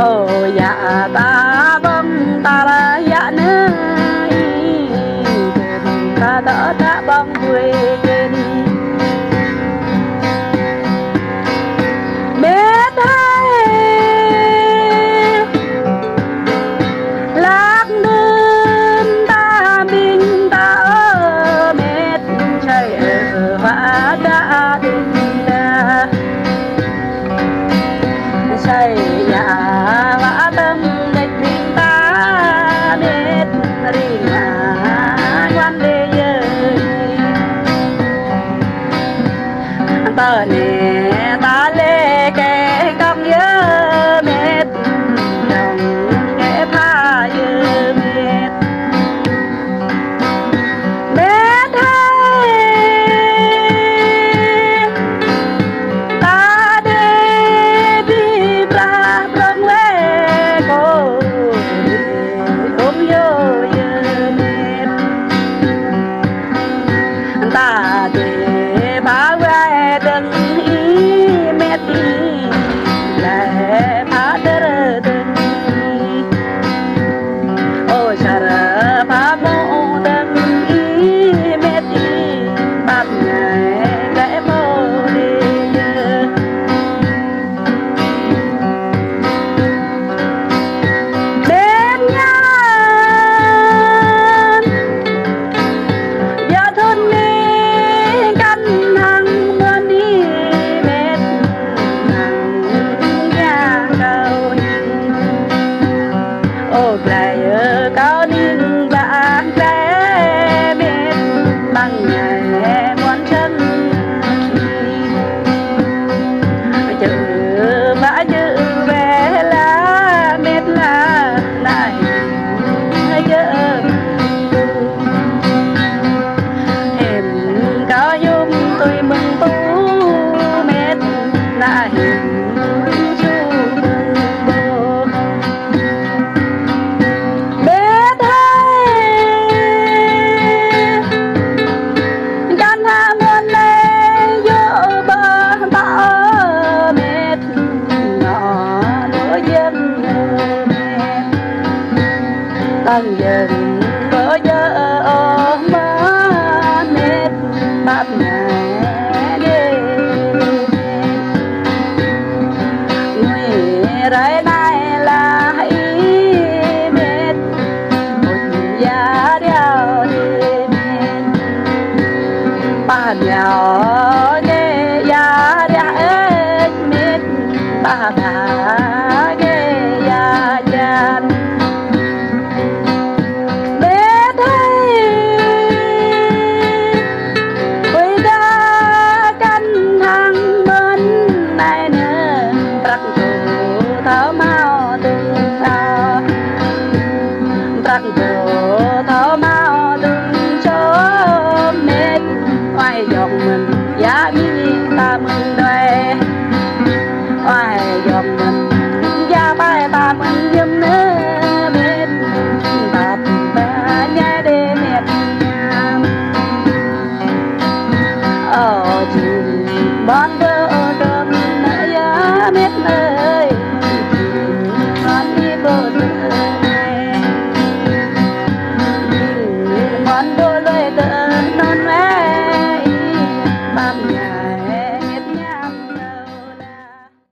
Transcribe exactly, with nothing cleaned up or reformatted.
Ơ, yă ta ƀơ̆ng ta la yă nơ, ih, ta dŏ ta ƀơ̆ng bui jên. Mĕt hai, lăk đưm ta ƀing ta ơ mĕt, čai ơ huă ta ƀing ta. Sai yă huă tơm đĕč ƀing ta mĕt, ri ngă guăn đê yơ. Tơ nê ta lê kê kông yơ mĕt, kông kê pha yơ mĕt. Mĕt hai, ta đê bi prah prong wai kô, ôm yô yơ mĕt. Ta đê ba wai dơ̆ng ih mĕt ih, lĕ ba dơ̆r dơ̆ng ih. Ơ, čar ba mô dơ̆ng ih mĕt ih, ƀap ngai lĕ pô đê yơ. Mĕt ñan, yă thun ni kăn hăng mơni mĕt, hăng ña kâo ni. Ơ, glai ơ, kâo ning ƀă glai mĕt, ƀăng ñai ƀuăn čang. Čơ ƀă čơ wai la mĕt la, nai yơ. Him kâo yôm tui mơ̆ng pô mĕt, nai him ču mơ̆ng pô. Mĕt hai, kăn hă mơ̆n lĕ yơh ƀă ta ơ mĕt, nŏ nô yơ̆ng ơ mĕt. Tăng yơ̆ng ƀơ yơh ơ mơ̆n mĕt, ƀap nai đê. Ngui rai nai lah ih mĕt, ƀuh ya riao đê mĕt. Ƀă riao đê ya riao ĕč mĕt, ƀă ƀă đê ya jan. Mĕt hai, ơi đa kăn hăng mơ̆n nai nơ, prăk tơ thâo mâo tơ thâo. Prăk tơ thâo mâo tơ čô mĕt, oai yŏng mơ̆n ya mi ta mơ̆n đuaĭ. Oai yŏng mơ̆n ya pai ta mơ̆n